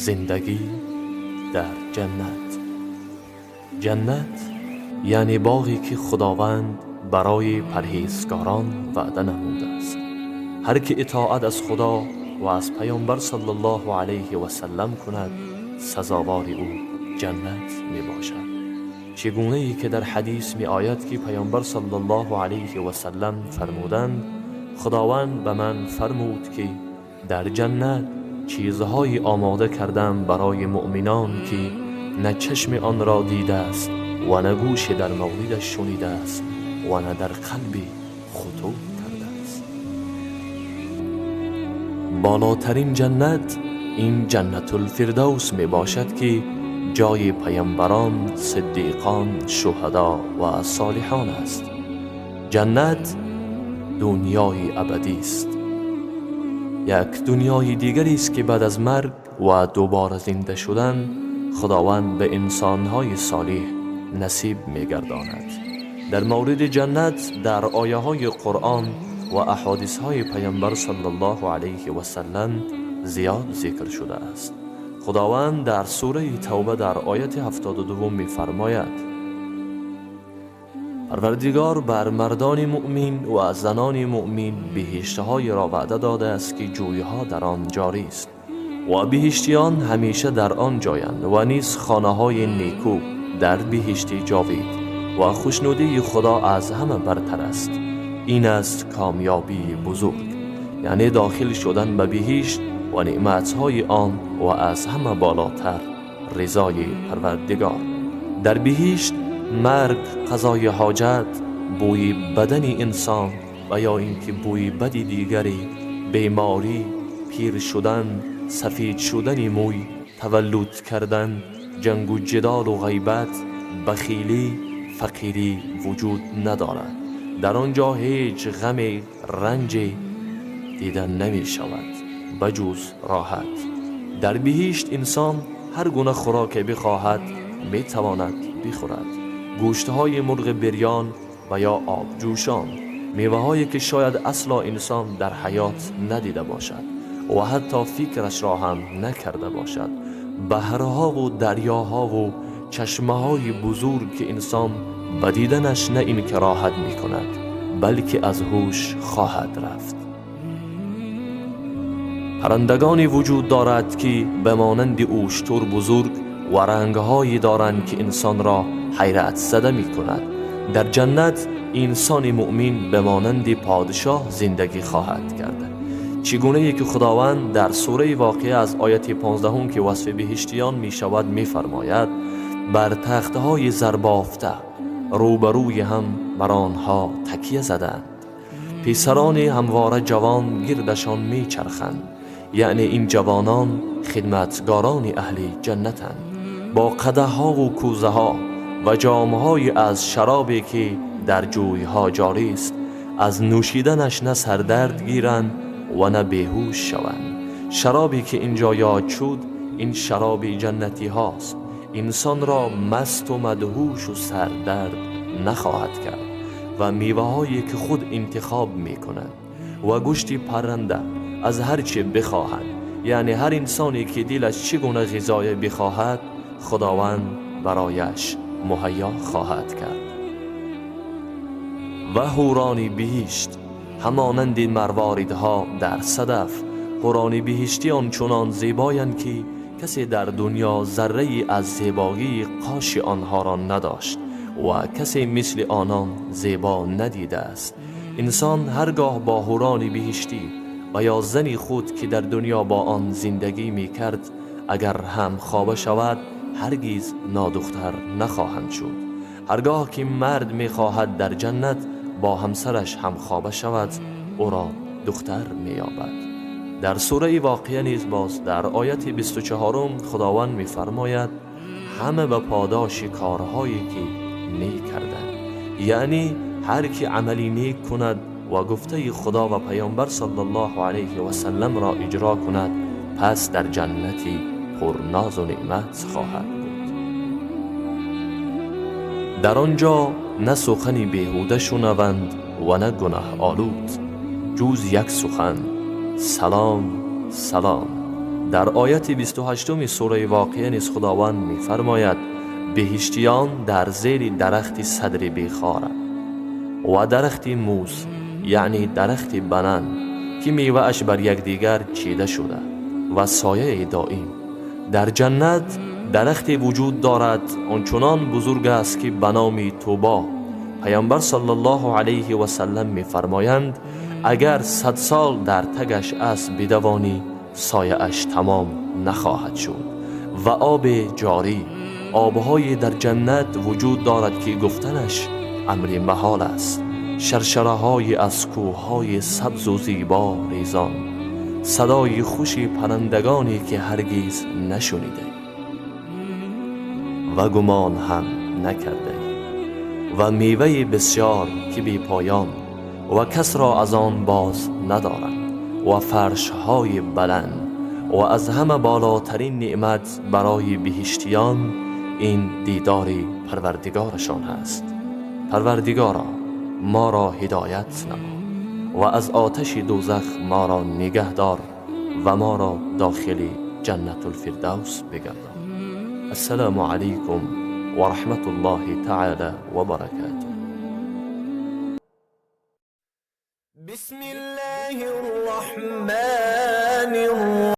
Зиндагӣ дар ҷаннат. Ҷаннат яъне боғе ки Худованд барои парҳезгорон ваъда намудааст. Ҳар ки итоат аз Худо ва аз Паёмбар саллаллоҳу алайҳи васаллам кунад, сазовори ӯ ҷаннат мебошад. Чӣ гунае ки дар ҳадис меояд, ки Паёмбар саллаллоҳу алайҳи васаллам фармуданд: Худованд ба ман фармуд, ки дар ҷаннат чизҳое омода кардам барои муъминон, ки на чашми онро дидааст ва на гӯше дар мавридаш шунидааст ва на дар қалби хутур кардааст. Болотарин ҷаннат ин Ҷаннатулфирдавс мебошад, ки ҷои паёмбарон, сиддиқон, шуҳадо ва солиҳон аст. Ҷаннат дунёи абадист, як дунёи дигарест, ки баъд аз марг ва дубора зинда шудан Худованд ба инсонҳои солеҳ насиб мегардонад. Дар мавриди ҷаннат дар ояҳои Қуръон ва аҳодисҳои Паёмбар саллаллоҳу алайҳи васаллам зиёд зикр шудааст. Худованд дар сураи Тавба дар ояти 72 мефармояд: Парвардигор бар мардони муъмин ва занони муъмин биҳиштҳоеро ваъда додааст, ки ҷӯйҳо дар он ҷорист ва биҳиштиён ҳамеша дар он ҷоянд, ва низ хонаҳои некӯ дар биҳишти ҷовид, ва хушнудии Худо аз ҳама бартар аст. Ин аст комёбии бузург, яъне дохил шудан ба биҳишт ва неъматҳои он, ва аз ҳама болотар ризои Парвардигор. Дар биҳишт марг, қазои ҳоҷат, бӯи бадани инсон ва ё ин ки бӯи бади дигаре, беморӣ, пир шудан, сафед шудани мӯй, таваллуд кардан, ҷангу ҷидолу ғайбат, бахилӣ, фақирӣ вуҷуд надорад. Дар он ҷо ҳеҷ ғаме, ранҷе дида намешавад ба ҷуз роҳат. Дар биҳишт инсон ҳар гуна хӯроке бихоҳад, метавонад бихӯрад: гӯштҳои мурғи бирён ва ё обҷӯшон, меваҳое ки шояд асло инсон дар ҳаёт надида бошад ва ҳатто фикрашро ҳам накарда бошад, баҳрҳову дарёҳову чашмаҳои бузург, ки инсон ба диданаш на ин ки роҳат мекунад, балки аз ҳуш хоҳад рафт. Паррандагоне вуҷуд дорад, ки ба монанди ӯштур бузург ва рангҳое доранд, ки инсонро ҳайратзада мекунад. Дар ҷаннат инсони муъмин ба монанди подшоҳ зиндагӣ хоҳад кард. Чӣ гунае ки Худованд дар сураи Воқеа аз ояти 15, ки васфи биҳиштиён мешавад, мефармояд: бар тахтҳои зарбофта рӯбарӯи ҳам бар онҳо такя заданд, писарони ҳамвора ҷавон гирдашон мечарханд. Яъне ин ҷавонон хидматгорони аҳли ҷаннатанд, бо қадаҳҳову кӯзаҳо ва ҷомҳои аз шаробе, ки дар ҷӯйҳо ҷорист. Аз нӯшиданаш на сардард гиранд ва на беҳуш шаванд. Шаробе ки инҷо ёд шуд, ин шароби ҷаннатиҳост, инсонро масту мадҳушу сардард нахоҳад кард. Ва меваҳое ки худ интихоб мекунанд, ва гӯшти парранда аз ҳар чӣ бихоҳанд. Яъне ҳар инсоне ки дилаш чӣ гуна ғизое бихоҳад, Худованд барояш муҳайё хоҳад кард. Ва ҳурони биҳишт ҳамонанди марворидҳо дар садаф. Ҳурони биҳиштӣ ончунон зебоянд, ки касе дар дунё заррае аз зебоии қоши онҳоро надошт ва касе мисли онон зебо надидааст. Инсон ҳаргоҳ бо ҳурони биҳиштӣ ва ё зани худ, ки дар дунё бо он зиндагӣ мекард, агар ҳам хоба шавад, ҳаргиз нодухтар нахоҳанд шуд. Ҳаргоҳ ки мард мехоҳад дар ҷаннат бо ҳамсараш ҳамхоба шавад, ӯро духтар меёбад. Дар сураи Воқеа низ боз дар ояти 24 Худованд мефармояд: ҳама ба подоши корҳое ки нек карданд. Яъне ҳар ки амали нек кунад ва гуфтаи Худо ва Паёмбар саллаллоҳу алайҳи васалламро иҷро кунад, пас дар ҷаннати пурнозу неъмат хоҳад буд. Дар он ҷо на сухани беҳуда шунаванд ва на гунаҳолуд, ҷуз як сухан: салом, салом. Дар ояти 28 сураи Воқеа низ Худованд мефармояд: биҳиштиён дар зери дарахти садри бехоранд ва дарахти муз, яъне дарахти банан, ки мевааш бар якдигар чида шуда ва сояи доим. Дар ҷаннат дарахте вуҷуд дорад, ончунон бузург аст, ки ба номи Тӯбо. Паёмбар саллаллоҳу алайҳи васаллам мефармоянд: агар 100 сол дар тагаш асп бидавонӣ, сояаш тамом нахоҳад шуд. Ва оби ҷорӣ, обҳое дар ҷаннат вуҷуд дорад, ки гуфтанаш амри маҳол аст. Шаршараҳое аз кӯҳҳои сабзу зебо резон, садои хуши паррандагоне, ки ҳаргиз нашунидаӣ ва гумон ҳам накардаӣ, ва меваи бисёр, ки бепоён ва касро аз он боз надоранд, ва фаршҳои баланд. Ва аз ҳама болотарин неъмат барои биҳиштиён ин дидори Парвардигорашон ҳаст. Парвардигоро, моро ҳидоят намо ва аз оташи дӯзах моро нигаҳ дор ва моро дохили Ҷаннатулфирдавс бигардон. Ассалому алайкум ва раҳматуллоҳи таъала ва баракатуҳ. بسم الله الرحمن